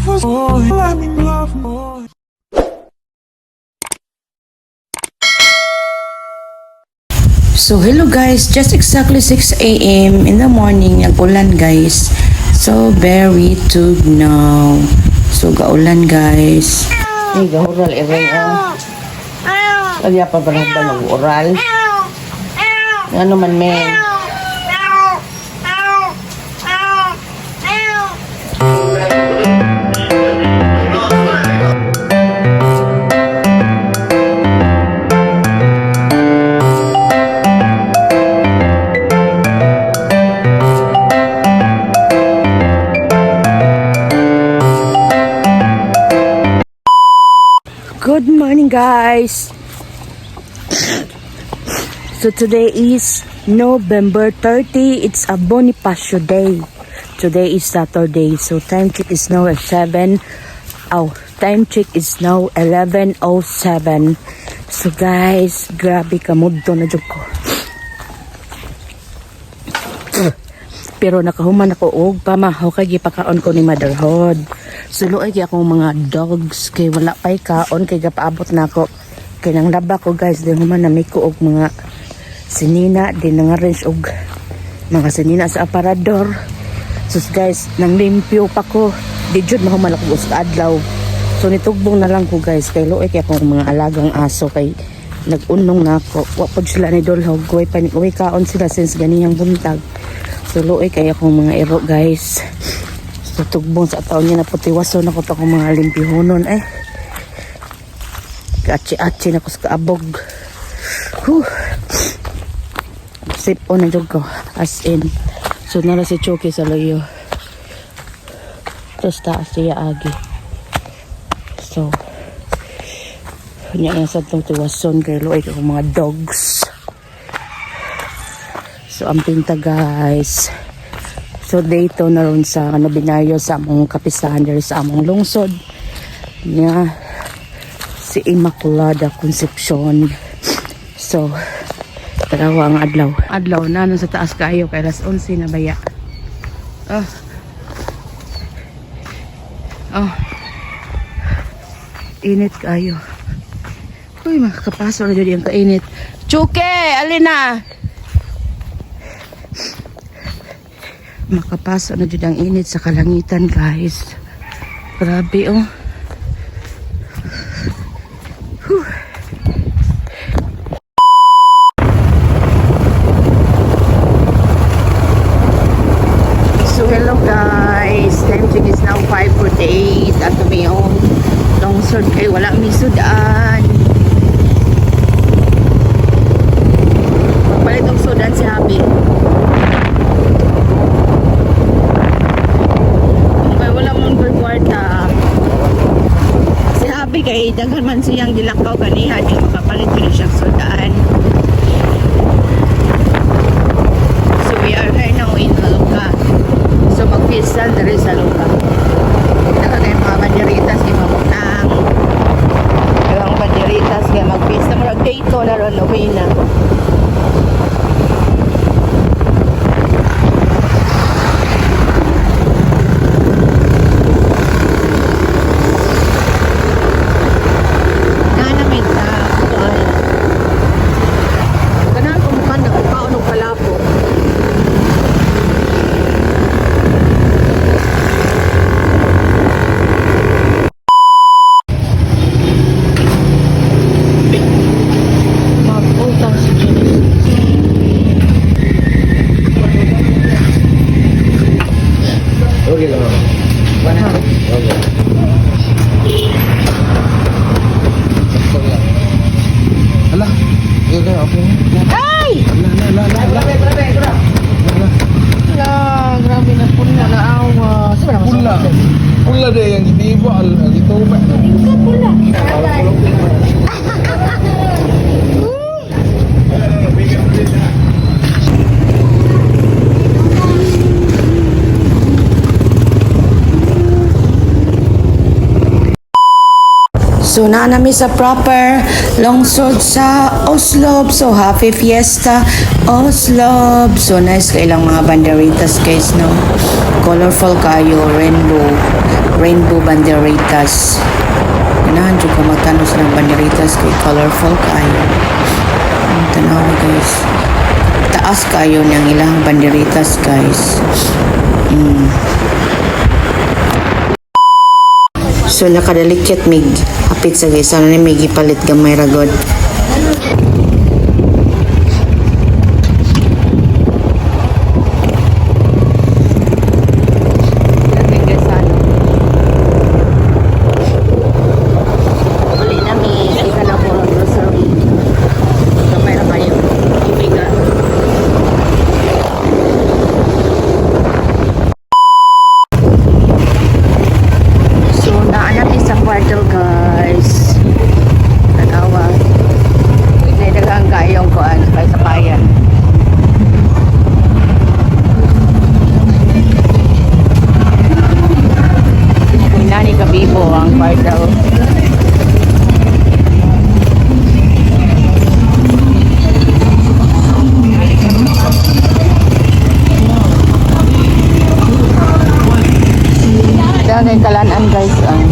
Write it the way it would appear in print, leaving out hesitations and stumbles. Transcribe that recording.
Let me love more. So hello guys, just exactly 6 a.m. in the morning, nag-ulan, guys. So very tugnaw. So gaulan, guys. Ay, gahural iring oh. Kaya pa ba ba mag-oral? Ano man, men? Good morning, guys. So today is November 30. It's a Bonifacio day. Today is Saturday. So time check is now at 7. Oh, time check is now 11:07. So guys, grabe ka mudto na jud ko. Pero nakahuman ako og pamahaw kay gipakaon ko ni motherhood. Suluoy kay akong mga dogs kay wala pay kaon kay gapaabot na ako. Kay nang laba ko, guys, di human na ko og mga sinina, di nang arrange og mga sinina sa aparador. Sus guys, nang limpyo pa ko. Di jud mahuman ako sa adlaw. So nitugbong na lang ko, guys, kay luoy kay akong mga alagang aso kay nag-unong na ako. Wa pod sila ni dolhog, way pa way kaon sila since ganihang buntag. So luoy kay akong mga iro, guys. So tugbong sa taon niya na putiwason ako to akong mga limpihonon eh. Kachi-achi na ko sa kaabog. Whew. Sip on na jud ko. As in. So nara si Chucky sa layo. Tapos taas siya agi. So, nya nga sa itong tiwason kay luoy kay akong mga dogs. So, ang pinta, guys. So, dito na ron sa ano, binayo sa among kapistahan diri sa among lungsod. Nga, si Immaculada Concepcion. So, tarawa ang adlaw. Adlaw na, nasa taas kayo, kay alas 11 na baya. Oh. Oh. Init kayo. Uy, makakapaso na dyan yung kainit. Chuke! Alina! Makapaso na dyan ang init sa kalangitan, guys. Grabe, oh. Whew. So, hello guys. Time check is now 5:48. At tumiyong lungsod kay wala misudan. Magpalit og sudan si Habi. Kay wala man per kwarta. Si Habi kay daghan man siyang gilakaw ganiha di makapalit yun siyang sudan. So we are right now in Luca. So mag-fiesta diri sa Luca. Kita kay mga banderitas kay mabutang. Ang banderitas kay mag-fiesta murag dito na ron uwi na. Nanamit sa kuan. Kanang kumukan na kaon og palapok. Mag-utang si Genesis. Okay lang. Okay. Sakto lang. Hala. Okay, okay. Ay! Ala, ala, ala, ala. Ala. Ala, grabe na po na naawa. Sa ba naman Pula. Pula de yang gitibo al gituba. Pula. So naa nami sa proper lungsod sa Oslob. So happy fiesta, Oslob. So nice kay ilang mga banderitas, guys, no. Colorful kayo, rainbow, rainbow banderitas. Ganahan jud ko magtan-aw sa ng banderitas kay colorful kayo. Ang tanaw, guys. Taas kayo ng ilang banderitas, guys. So nakadalikit mig hapit sa guys. Sana ni may gipalit gamay ra god. Uli na mi, ika na po ang grocery. Gamay ra kayo. Ibiga. So, naa natin sa kwarto, guys. Tanawa. Hindi daghang kayong kuan kay sa bayan. Nani kabibo ang kwarto. Kaya kay kalanan, guys. Ang